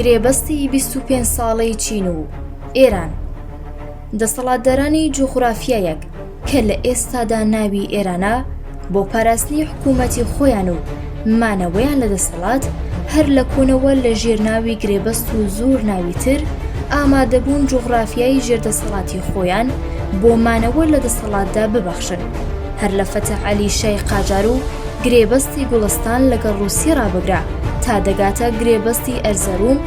گرێبەستی 25 ساڵەی چین و ئێران دەسەڵاتدارانی جوغرافیایەک کە لە ئێستادا ناوی ئێرانە بۆ پاراستنی حکوومەتی خۆیان و مانەوەیان لە دەسەڵات هەر لە کۆنەوە لە ژێر ناوی گرێبەست و زۆر ناوی تر ئامادەبوون جوغرافیای ژێر دەسەڵاتی خۆیان بۆ مانەوە لە دەسەڵاتدا ببەخشن هەر لە فەتح عەلی شای قاجار و گرێبەستی گوڵستان لەگەڵ ڕووسیە ڕابگرە تا دەگاتە گرێبەستی ئەرزەروم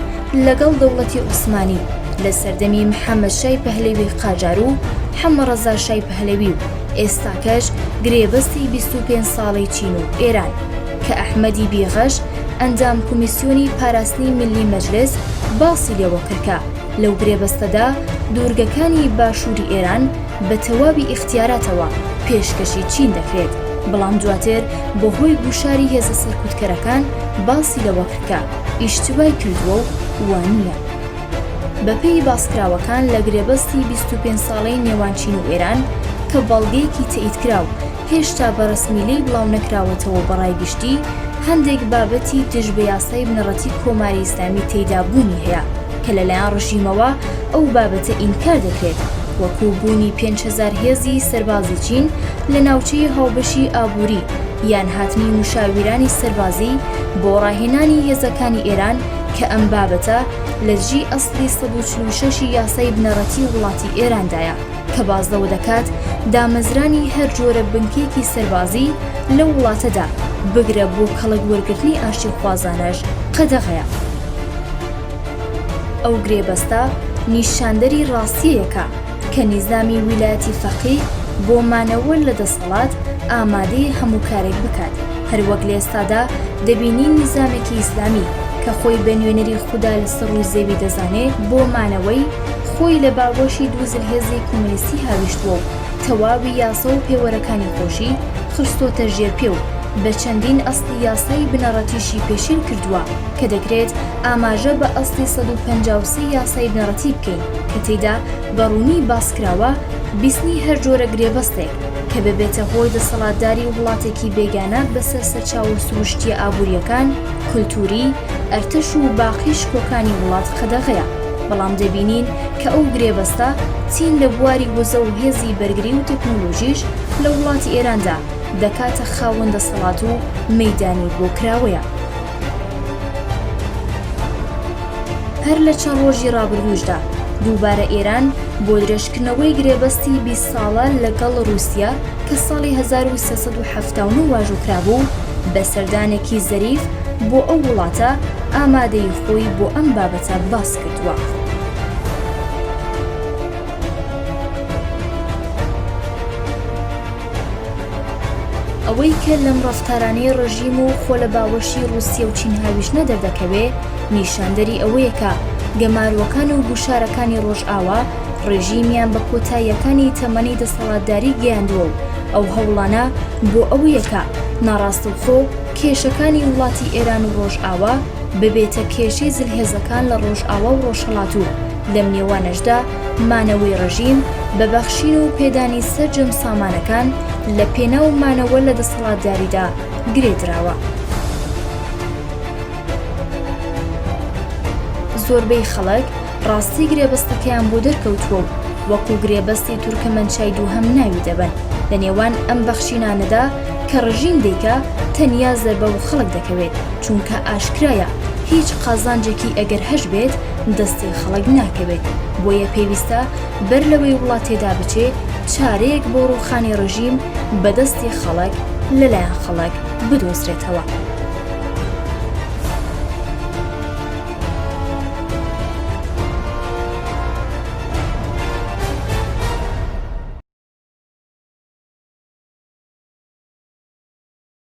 لەگەڵ دەوڵەتی عوسمانی لە سەردەمی محەمەد شای پەهلەوی قاجار و حەمەڕەزا شای پەهلەوی و ئێستاکەش گرێبەستی 25 ساڵەی چین و ئێران کە ئەحمەدی بیغەش ئەندام کومیسیۆنی پاراستنی میللی مەجلس باسی لێوە کرد کە لەو گرێبەستەدا دوورگەکانی باشووری ئێران بە تەواوی ئیختیاراتەوە پێشکەشی چین دەکرێت، بەڵام دواتر بەهۆی گوشاری هێزە سەرکوتکەرەکان باسی لەوە کرد کە ئیشتبای کردووە و وا نییە. بەپێی باسکراوەکان لە گرێبەستی 25 ساڵەی نێوان چین و ئێران کە بەڵگەیەکی تەئیدکراو هێشتا بە ڕەسمی لێی بڵاونەکراوەتەوە بە ڕای گشتی، هەندێک بابەتی دژ بە یاسای بنەڕەتی کۆماری ئیسلامی تێیدا بوونی هەیە کە لەلایەن ڕژیمەوە ئەو بابەتە ئینکار دەکرێت، وەکوو بوونی 5000 هێزی سەربازی چین لە ناوچەی هاوبەشی ئابووری یان هاتنی مشاویرانی سەربازی بۆ ڕاهێنانی هێزەکانی ئێران کە ئەم بابەتە لە دژی ئەسڵی 146 ی یاسای بنەڕەتی وڵاتی ئێراندایە. کە باس لەوە دەکات دامەزرانی هەر جۆرە بنکەیەکی سەربازی لەو وڵاتەدا، بگرە بۆ کەڵک وەرگرتنی ئاشتیخوازانەش قەدەغەیە. ئەو گرێبەستە نیشاندەری ڕاستییەکە کە نیزامی ویلایەتی فەقی بۆ مانەوە لە دەسەڵات ئامادەیە هەموو کارێک بکات، هەروەک لە ئێستادا دەبینین نیزامێکی ئیسلامی کە خۆی بە نوێنەری خودا لەسەر ڕووی زەوی دەزانێ بۆ مانەوەی خۆی لە باوەشی دوو زلهێزی کۆمۆنیستی هاویشتووە و تەواوی یاسا و پێوەرەکانی خۆشی خستۆتە ژێر پێ و بە چەندین ئەسڵی یاسای بنەڕەتیشی پێشێل کردووە کە دەکرێت ئاماژە بە ئەسڵی 153 یاسای بنەڕەتی بکەین کە تێیدا بە ڕوونی باس کراوە بیستنی هەر جۆرە گرێبەستێک کە ببێتە هۆی دەسەڵاتداری وڵاتێکی بێگانە بەسەر سەرچاوە سروشتییە ئابوورییەکان، کولتووری، ئەرتەش و باقی شکۆکانی وڵات قەدەغەیە. بەڵام دەبینین کە ئەو گرێبەستە چین لە بواری وزە و هێزی بەرگری و تەکنۆلۆژیش لە وڵاتی ئێراندا دەکاتە خاوەن دەسەڵات و مەیدانی بۆ کراوەیە. هەر لە چەند ڕۆژی ڕابردووشدا دووبارە ئێران بۆ درێژکردنەوەی گرێبەستی 20 ساڵە لەگەڵ ڕووسیە کە ساڵی 1379 واژۆ کرابوو بە سەردانێکی زەریف بۆ ئەو وڵاتە ئامادەیی خۆی بۆ ئەم بابەتە باس کردووە. ئەوەی کە لەم ڕەفتارانەی ڕژیم و خۆ لە باوەشی ڕووسیە و چین هاویشتنە دەردەکەوێ، نیشاندەری ئەوەیە کە گەمارۆکان و گوشارەکانی ڕۆژئاوا ڕێژیمیان بە کۆتاییەکانی تەمەنی دەسەڵاتداری گەیاندووە و ئەو هەوڵانە بۆ ئەوەیە کە ناڕاستەوخۆ کێشەکانی وڵاتی ئێران و ڕۆژئاوا ببێتە کێشەی زلهێزەکان لە ڕۆژئاوا و ڕۆژهەڵات و لەم نێوانەشدا مانەوەی ڕژیم بە بەخشین و پێدانی سەرجەم سامانەکان لە پێناو مانەوە لە دەسەڵاتداریدا گرێ دراوە. زۆربەی خەڵک ڕاستی گرێبەستەکەیان بۆ دەرکەوتووە و وەکو گرێبەستی تورکەمەنچای دووهەم ناوی دەبەن. لە نێوان ئەم بەخشینانەدا کە ڕژیم دەیکا تەنیا زەربە بۆ خەڵک دەکەوێت، چونکە ئاشکرایە هیچ قازانجێکی ئەگەر هەشبێت دەستی خەڵک ناکەوێت، بۆیە پێویستە بەر لەوەی وڵات تێدا بچێ چارەیەک بۆ ڕووخانی ڕژیم بە دەستی خەڵک لەلایەن خەڵک بدۆزرێتەوە.